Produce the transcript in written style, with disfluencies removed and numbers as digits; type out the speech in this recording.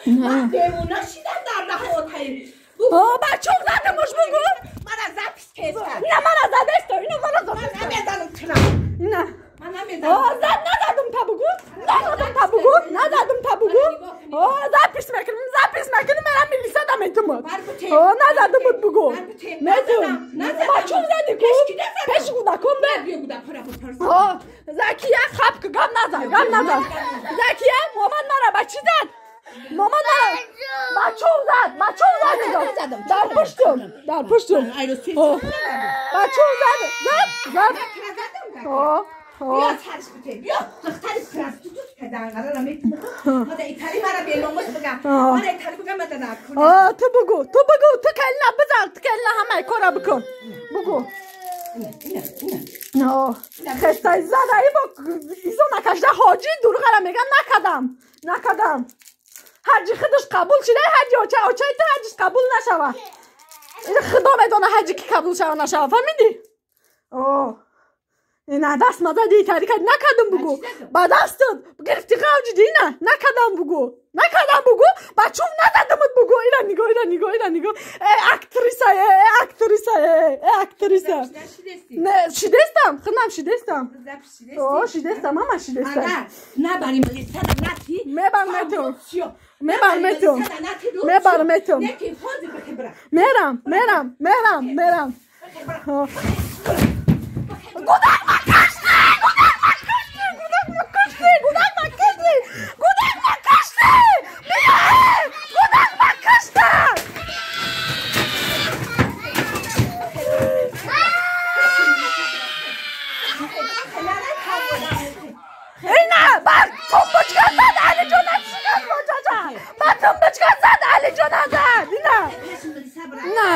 Ман девона шидам дар наҳотаи. О, бачон задамуш бугу. Мана запис кеста. На мана задесто, ина мана задесто. Ман намедонам чира. На. Ман намедонам. О, зад назадум та бугу. Назадум та бугу. Назадум та бугу. О, запис мекунам, запис мекунам, мера милиса да метумад. О, назадум бугу. Метум. Бачон зади ку. Пеш гудаком бе. О, Закия хапк гам назад, гам назад. Закия, моман мара ба чӣ зад? Маман мара бачон зад, бачон зад. Дар пуштум, дар пуштум. Бачон зад, зад, зад. О, بیا ترش بده بیا دختری پرستیتوت که دنگره را میتونم ماده ایتالی مرا به ناموس بگم ماده ایتالی بگم ماده نکنه آه تو بگو تو بگو تو کلنا بزن تو کلنا همه کارا بکن بگو نه خسته زده ای با ایزو نکشده حاجی دروغ را میگم نکدم نکدم حجی خودش قبول شده حجی اوچه اوچه تو حجیش قبول نشوه خدا میدونه حجی که قبول شوه نشوه فهمیدی؟ اوه نه دست مزد ایتاری کرد نکردم بگو با دستت گرفتی قوجی دی نه نکردم بگو نکردم بگو بچوم نزدمت بگو ایران نگاه ایران نگاه ایران نگاه ای اکتریسا ای اکتریسا ای اکتریسا نه شدستم خودم شدستم اوه شدستم ماما شدستم نه بری ملیسا نتی میبرم تو میبرم تو میبرم تو میرم میرم میرم میرم گودک مکشتی گودک مکشتی گودک مکشتی گودک مکشتی گودک مکشتی بیا گودک مکشتی اینا بر تنبچکا زد علی جان شکست چاچا بر تنبچکا زد علی جان زد اینا نه